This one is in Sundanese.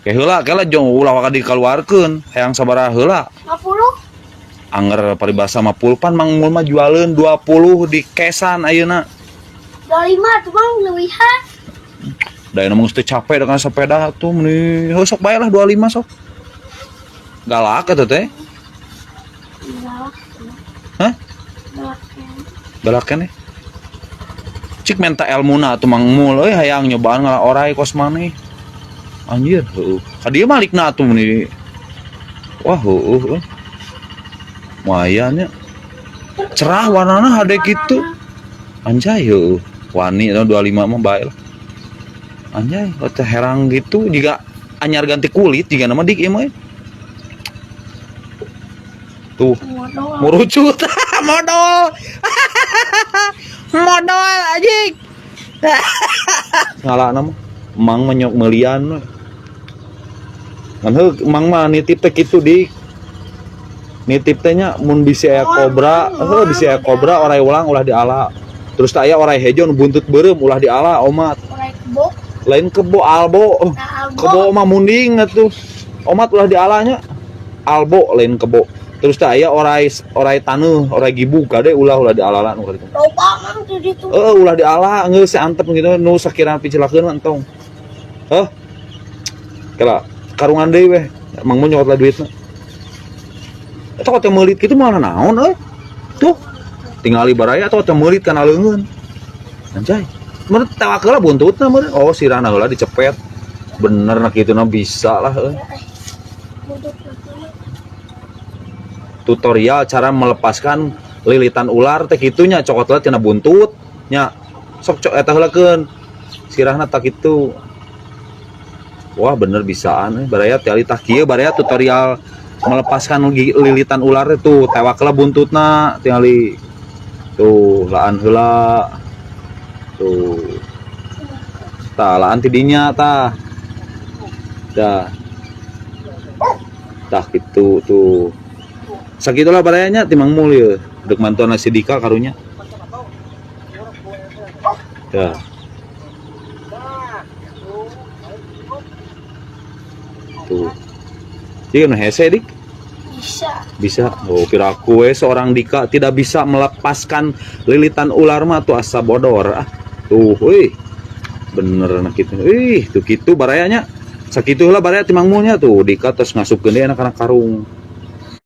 Ke heula kela jong ulah waka dikaluarkeun, hayang sabaraha heula? 50. Anger paribasa mah pulpan Mang Mul mah jualeun 20 di kesan ayeuna. 25 tuh, Bang, leuwihan. Da ayeuna mah geus teu capek dengan sepeda tuh meuni heuh sok bae lah 25 sok. Galak atuh teh. Galak. Hah? Galak. Galak keneh. Cik menta elmuna atuh Mang Mul euy, hayang nyobaan ngala orai kos maneh. Anjir, heueuh. Ka dieu malikna atuh meuni. Wah, heueuh euy. Lumayan nya. Cerah warnana hade kitu. Anjay, heueuh. Wani eta 25 mah bae lah. Anjay, teh herang gitu jika anyar ganti kulit jika nama dik ieu mah. Tuh, Modal. Murucut modal. Modal anjing. Ngalana mah Mang mah nyok meulian we. Ngan heuh Mang mah nitip teh kitu dik. Nitip teh nya mun bisi aya kobra, heuh bisi aya kobra orai ulang ulah diala. Terus teh aya orai hejo nu buntut beureum ulah diala omat. Orai kebo. Lain kebo, albo. Nah, albo. Kebo mah munding atuh. Omat ulah dialanya. Albo lain kebo. Terus teh aya orai orai taneuh, orai gibug kade ulah ulah dialala nu kitu. Loba, Mang, tuh ditu. Heeh, ulah diala geus antep gitu nu sakirana picilakeun mah entong. Heuh. Kela karungan deui weh. Mang mau nyokot lah duitna. Eta kok teh meulit kitu mah naon euy? Tuh. Tingali baraya atau teh meulit kana leungeun. Anjay. Mun tewak heula buntutna meureun. Oh, sirahna heula dicepet. Bener na kitu na bisa lah euy. Buntut. Tutorial cara melepaskan lilitan ular teh kitunya, cokot heula tina buntut nya, sok cok eta heulakeun sirahna tak kitu. Wah, bener bisaan eh baraya teh tah kieu baraya tutorial melepaskan lilitan ular itu, tewak heula buntutna, tingali tuh, laan heula tuh, tah laan tidinya tah, dah tah gitu tuh. Sakitulah barayanya ti Mang Mul ieu dek mantuan si Dika karunya. Dah. Tuh. Ieu nu hese dik. Bisa. Bisa. Oh, piraku we seorang Dika tidak bisa melepaskan lilitan ular mah tuh asa bodor ah. Tuh, euy. Bener nah kitu. Ih, tuh kitu barayanya. Sakitu heula baraya ti Mang Mulnya tuh Dika terus ngasupkeun deui anak-anak karung.